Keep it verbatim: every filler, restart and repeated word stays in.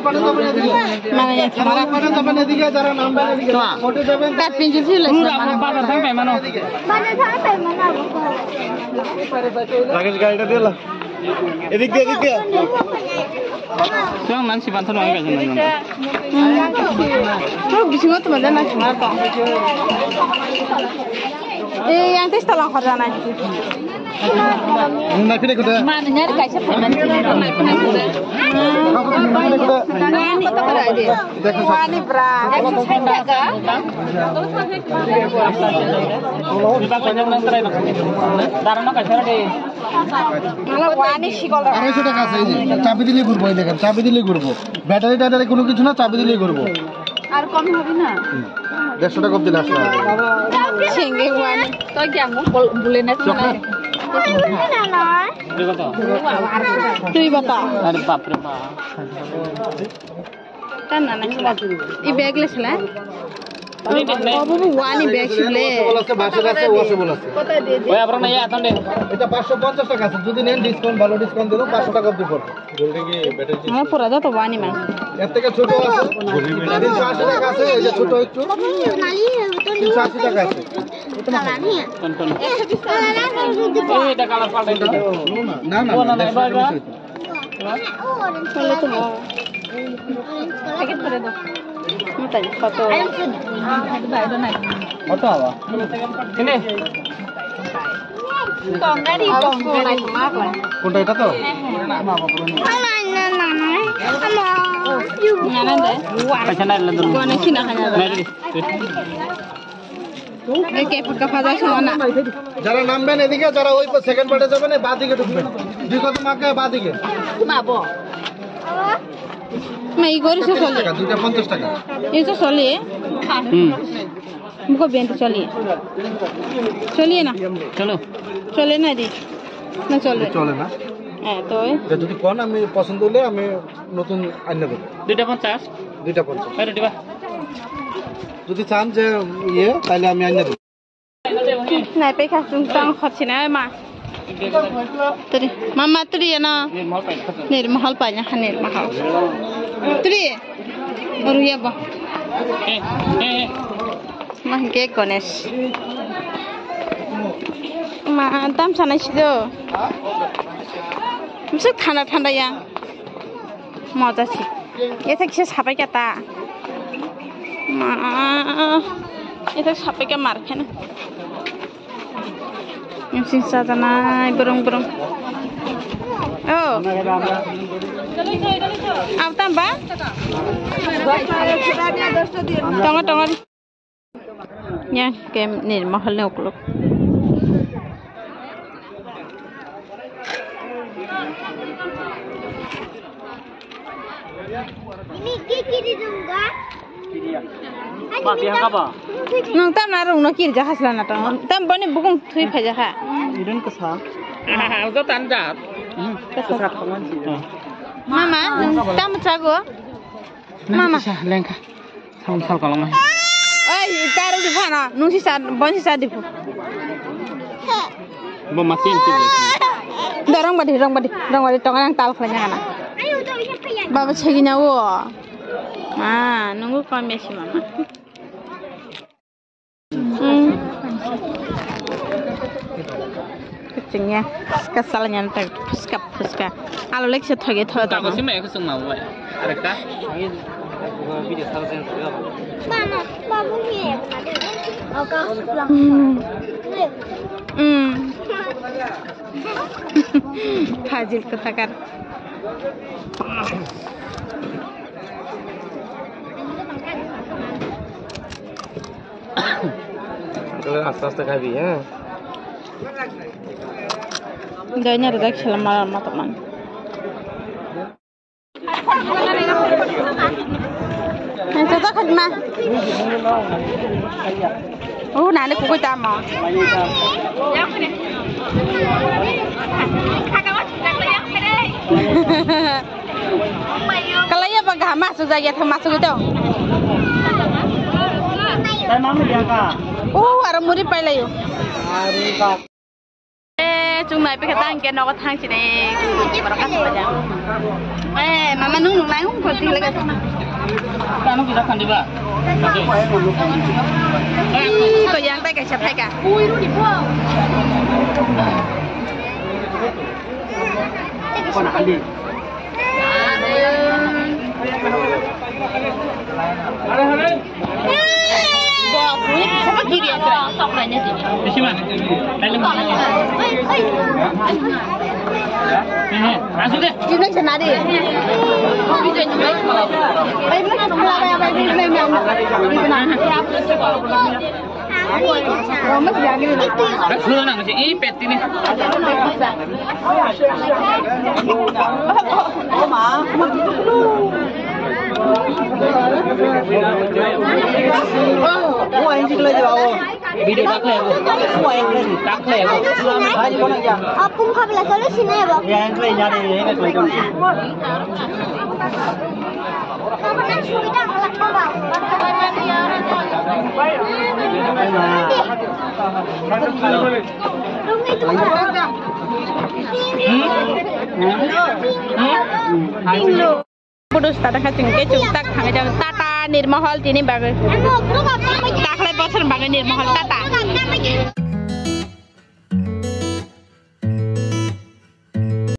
Mana ya, mana? Kat pinjil sih lah. Rakesh, গাড়িটা দে লা। এদিক দিয়ে, এদিক দিয়ে। Tuang nan si bantu nang kaisa nang. Tuh bisingo tuh mana nang cuma tuh. Eh, yang tes tolong kerja nang. Nang naik kuda. Mana nyari kaisa pun. Nang naik kuda. Wani bra. Darana kaisa de. Mala wani sikol. আড়াইশো টাকা আছে, এই যে, চাবি দিলেই ঘুরবো, এই দেখেন, চাবি দিলেই ঘুরবো। ব্যাটারি ট্যাটারি কোনো কিছু না, চাবি দিলেই ঘুরবো। আর কম হবে না? হুম। দেড়শো টাকা অবধি লাস্ট হবে। Senge wani. To kya mo bole na. Tui bata. আরে বাপ রে বাপ। Tan na na sila. I bag le sila. Babu bu wani bag sila. Washable আছে, বাসন আছে, ওয়াশেবল আছে। ওই আপনার না ইয়া আতন দে। এটা পাঁচশো পঞ্চাশ টাকা আছে, যদি নেন ডিসকাউন্ট, ভালো ডিসকাউন্ট দেবো, পাঁচশো টাকা অবধি পড়বে। Ama pura jato wani ma. এর থেকে ছোট আছে, তিনশো আশি টাকা আছে, এই যে ছোট একটু। তিনশো আশি টাকা আছে। Ton ton. Ei, এটা কালার পাল্টাই দিতে। না, না, না, না, না, এটা এটা। কত? কত আবার? এনে? কোনটা, এটা তো? আচ্ছা, না, না, না। এই কে ফুটকা ভাজা শোনা। যারা নামবেন এদিকে, যারা ওই সেকেন্ড পার্টে যাবেন, এই বাদিকে ঢুকবেন। দুই কদম আগে বাদিকে। বাবু। না, এই গরিব সে চলে। টাকা, দুইটা পঞ্চাশ টাকা। এই তো চলে। হুম। মুখো বেন্ট চলে। চলে না। চলো। চলে না রে। না চলে। চলে না। হ্যাঁ, তো ওই। এটা যদি কোন আমি পছন্দ হলে আমি নতুন আনিয়ে দেবো। দুইটা পঞ্চাশ। দুইটা পঞ্চাশ। এই রুটি বা। যদি চান যে ইয়ে, তাহলে আমি আনিয়ে দেবো। Nai pe kha chung tang khorchi nai ma. Turi, mama turi ya na. Nir mahal pa nya kha nir mahal. Turi. Oru ya ba. Ma ke Ganesh. Ma tam sana si do. Musuk thanda thanda ya. Moja si. Ethek se sapai kata. Ma. Ethek sapai ka mar khena. Sing sajanai burung burung. Oh. Ab tam ba? Tongo tongo. Ya, kem nir mahal ni ukluk. Ini kiri dong, Kak. Ba, pihak apa? Nung tam na rung no kiri jaha sila na tong. Tam bani bukung thui phai jaha. Idun kesa. Udo tan jat. Hmm, kesa thaman si. Mama, nung tam chago. Mama. Kesa lengka. Sam sal kolom. Oi, taru di phana. Nung si sa, bon si sa di phu. Bo masin si. Dorong badi, rong badi, rong badi, tonga yang tal khanya kana. Baba chegi na wo. Ah, nunggu kami si mama. Hmm. Kucingnya, kesal nyantai, puska puska. Alo lek se thoge thoge. Aku sih mau aku sih mau. Arekta? Mama, babu ni. Hmm. Hmm. Fajil kothakar. Aste aste khabi, ha? Dai na rwjak sela mala ma tongmani. Nang chacha khatma. O nani kukui tamo. Kalai ya ba gaham masuk jagya thang masuk itu. O aro muri pailayo. Chung nai pekha tang ke nogo thang sini. Borok kan saja. Eh, mama nung nung nai ung ko tile ka. Kamu bisa kan diba? Ih, ko yang tai kaisa thai ka. Kona hali. Video tak lego. Tak lego. Apung khabla chole sine bo. Putus tata kha chwng khe chwng tak thangwi jago. Tata Nirmahal tini bagwi. Takhwlai bosor bagwi Nirmahal tata.